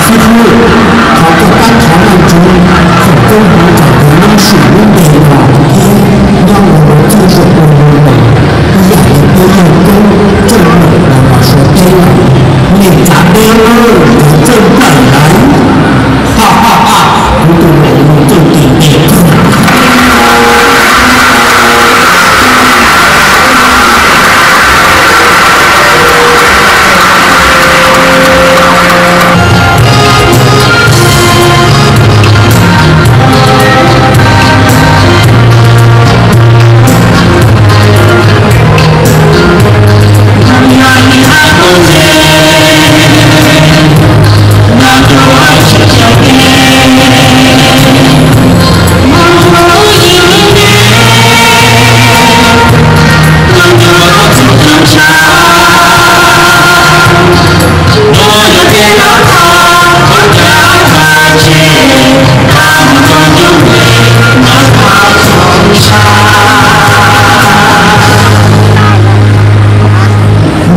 Thov koj pab thov Vajtswv foom koob hmoov kom kuv lub suam lub npe no thiab nyob ua txuj zuam ua luag los ib yam li peb yawg koob txawj nplaim los los Suav teb lawm. Nej txav deb lawm, cov txawj nplaim lawm. Ha ha ha, kuv tus laus mus txawj tis npe kawg.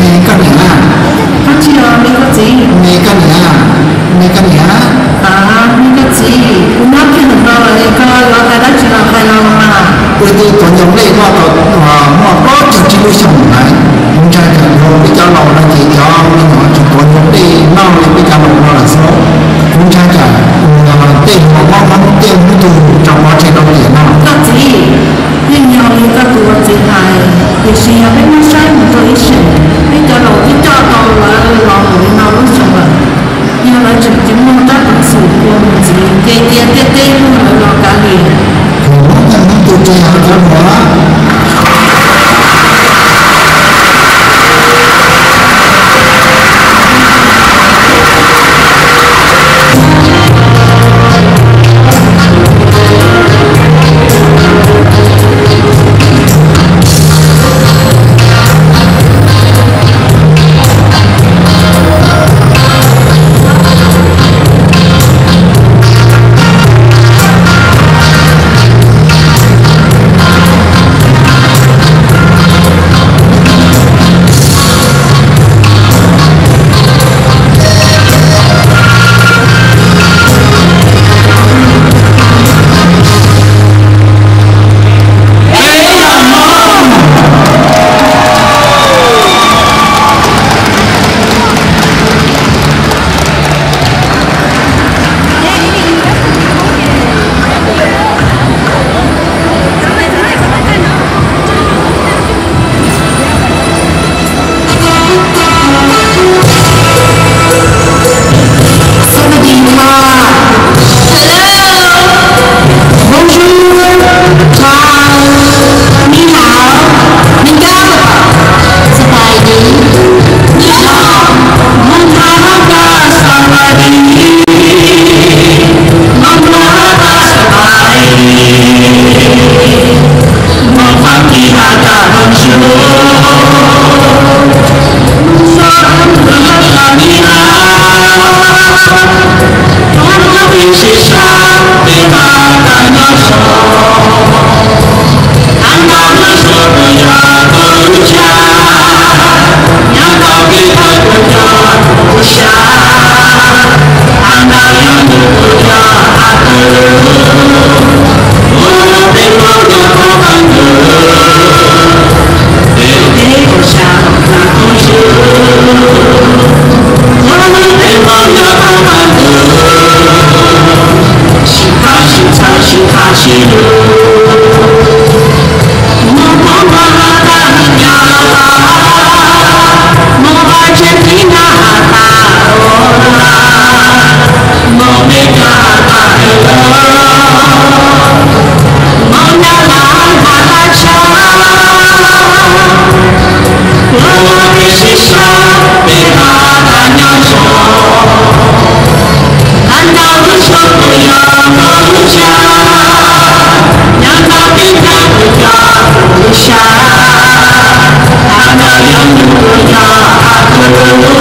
Me koj niam, me koj niam, me koj niam. Me koj txiv, kuv nyob kiag ntawm no lawm, koj yuav hais dab tsi los hais los mas. Kuv twb tuav ncau dej koj tau muaj plaub caug tsib lub xyoo lawm, kuv ntshai tsam yog peb cov laus no ces cov me nyuam tsis tuav ncau dej noj li peb cov laus no lawm xwb. Kuv ntshai tsam tej uas mob mob tej hnub twg rau pov tseg rau tiam no. Koj txiv, yeej yog li koj tus ua txiv hais, tiam sis yog peb muab saib mus rau ib sij, peb cov laus twb coj tau lawv los mus li no lub xyoo lawm. Yog lawv tseem tsis muaj rab peev xwm ua mus txiv, ces cia tej teb muaj lawv los kav liam. Kuv muab tej hnub twg tseg hauv cov ruam. Bonjour, ciao, ni hao, ni hao, สบายดี ni hao, มองตาสบายดี มองตาสบายดี Mog fab ti ha tas hom sub, mog fab ti ha tas nyob zoo, mog fab ti sib sab peb ha tas nyob zoo. Has tas nyob zoo kuv yog koj lub tshab, nyob tau peb thawj kuv coj kuv sab, has tas nyob zoo kuv yog has tas lub, ua peb mog nyob thoob qab ntuj. Peb ua peb ua sab hauv kab koob tswb, ua peb mog nyob thoob qab ntuj, sib tham sib txhawb sib tham sib hlub. Mog poob mog has tas nyab, mog vaj tsev thib nyab has tas ua, mog me nyab has tas ua, mog nyab has tas tshav. Ua peb sib sab peb has tas nyob zoo, has tas lub zoo kuv yog koj lub tshab, nyob tau peb thawj kuv coj kuv sab, has tas nyob zoo kuv yog has tas lub,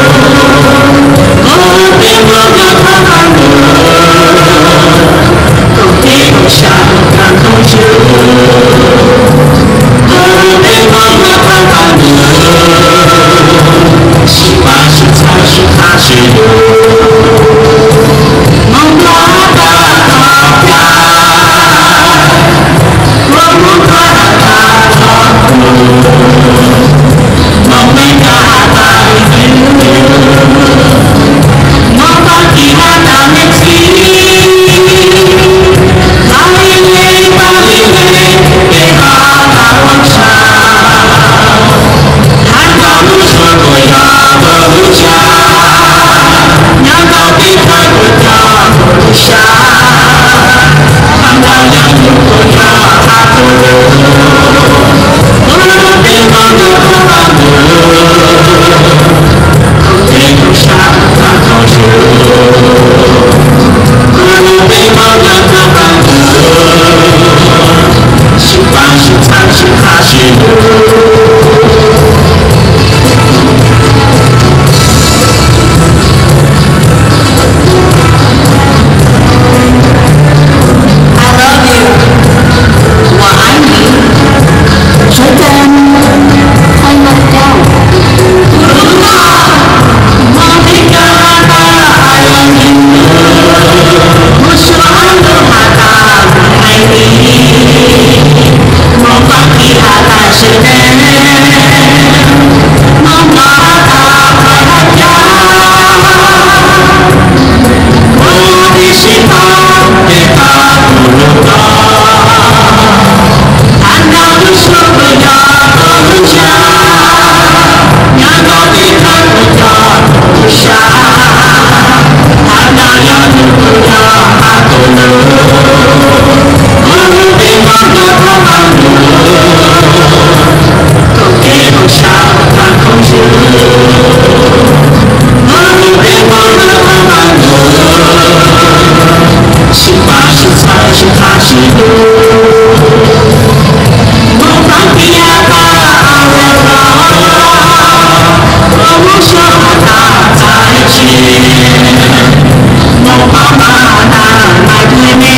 ua peb mog nyob thoob qab ntuj, ua peb ua sab hauv kab koob tswb, ua peb mog nyob thoob qab ntuj, sib pab sib txhawb sib tham sib hlub. Mus pab mas tas mas me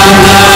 Ntawd